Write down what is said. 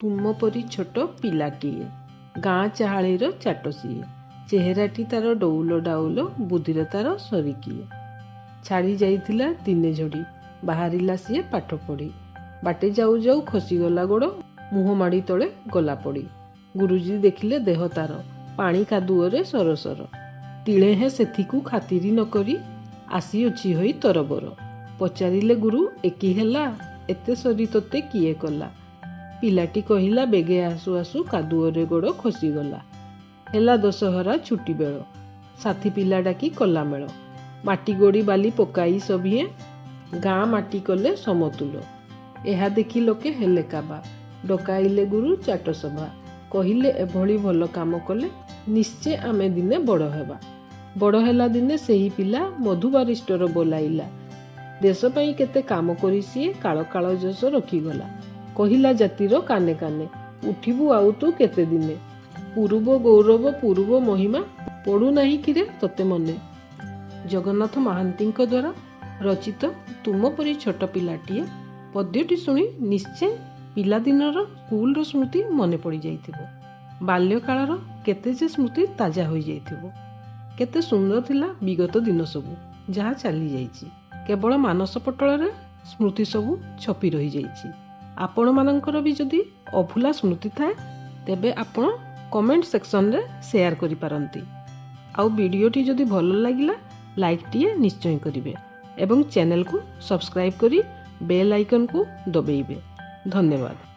ତୁମ ପରି ଛୋଟ ପିଲାଟିଏ। ଗାଁ ଚାହାଳୀର ଚାଟ ସିଏ। ଚେହେରାଟି ତାର ଡଉଲ ଡାଉଲ, ବୁଦ୍ଧିରେ ତାର ସରି କିଏ। ଛାଡ଼ି ଯାଇଥିଲା ଦିନେ ଝଡ଼ି, ବାହାରିଲା ସିଏ ପାଠ ପଢ଼ି। ବାଟେ ଯାଉ ଯାଉ ଖସିଗଲା ଗୋଡ଼, ମୁହଁ ମାଡ଼ି ତଳେ ଗଲା ପଡ଼ି। ଗୁରୁଜୀ ଦେଖିଲେ ଦେହ ତାର ପାଣି କାଦୁଅରେ ସରସର। ତିଳେ ହେଁ ସେଥିକୁ ଖାତିରି ନ କରି ଆସିଅଛି ହୋଇ ତରବର। ପଚାରିଲେ ଗୁରୁ, ଏକି ହେଲା, ଏତେ ସରି ତୋତେ କିଏ କଲା? ପିଲାଟି କହିଲା, ବେଗେ ଆସୁ ଆସୁ କାଦୁଅରେ ଗୋଡ଼ ଖସିଗଲା। ହେଲା ଦଶହରା ଛୁଟି ବେଳ, ସାଥୀ ପିଲା ଡାକି କଲା ମେଳ। ମାଟି ଗୋଡ଼ି ବାଲି ପକାଇ ସଭିଏଁ ଗାଁ ମାଟି କଲେ ସମତୁଲ। ଏହା ଦେଖି ଲୋକେ ହେଲେ କାବା, ଡକାଇଲେ ଗୁରୁ ଚାଟ ସଭା। କହିଲେ, ଏଭଳି ଭଲ କାମ କଲେ ନିଶ୍ଚେ ଆମେ ଦିନେ ବଡ଼ ହେବା। ବଡ଼ ହେଲା ଦିନେ ସେହି ପିଲା, ମଧୁ ବାରିଷ୍ଟର ବୋଲାଇଲା। ଦେଶ ପାଇଁ କେତେ କାମ କରି ସିଏ କାଳ କାଳ ଯଶ ରଖିଗଲା। କହିଲା ଜାତିର କାନେ କାନେ, ଉଠିବୁ ଆଉ ତୁ କେତେ ଦିନେ? ପୂର୍ବ ଗୌରବ ପୂର୍ବ ମହିମା ପଡ଼ୁନାହିଁ କିରେ ତୋତେ ମନେ? ଜଗନ୍ନାଥ ମହାନ୍ତିଙ୍କ ଦ୍ୱାରା ରଚିତ ତୁମ ପରି ଛୋଟ ପିଲାଟିଏ ପଦ୍ୟଟି ଶୁଣି ନିଶ୍ଚୟ ପିଲାଦିନର ସ୍କୁଲର ସ୍ମୃତି ମନେ ପଡ଼ିଯାଇଥିବ। ବାଲ୍ୟକାଳର କେତେ ଯେ ସ୍ମୃତି ତାଜା ହୋଇଯାଇଥିବ। କେତେ ସୁନ୍ଦର ଥିଲା ବିଗତ ଦିନ ସବୁ, ଯାହା ଚାଲିଯାଇଛି। କେବଳ ମାନସ ପଟଳରେ ସ୍ମୃତି ସବୁ ଛପି ରହିଯାଇଛି। ଆପଣମାନଙ୍କର ବି ଯଦି ଅଭୁଲା ସ୍ମୃତି ଥାଏ, ତେବେ ଆପଣ କମେଣ୍ଟ ସେକ୍ସନରେ ସେୟାର କରିପାରନ୍ତି। ଆଉ ଭିଡ଼ିଓଟି ଯଦି ଭଲ ଲାଗିଲା, ଲାଇକ୍ଟିଏ ନିଶ୍ଚୟ କରିବେ ଏବଂ ଚ୍ୟାନେଲକୁ ସବସ୍କ୍ରାଇବ୍ କରି ବେଲ୍ ଆଇକନ୍କୁ ଦବେଇବେ। ଧନ୍ୟବାଦ।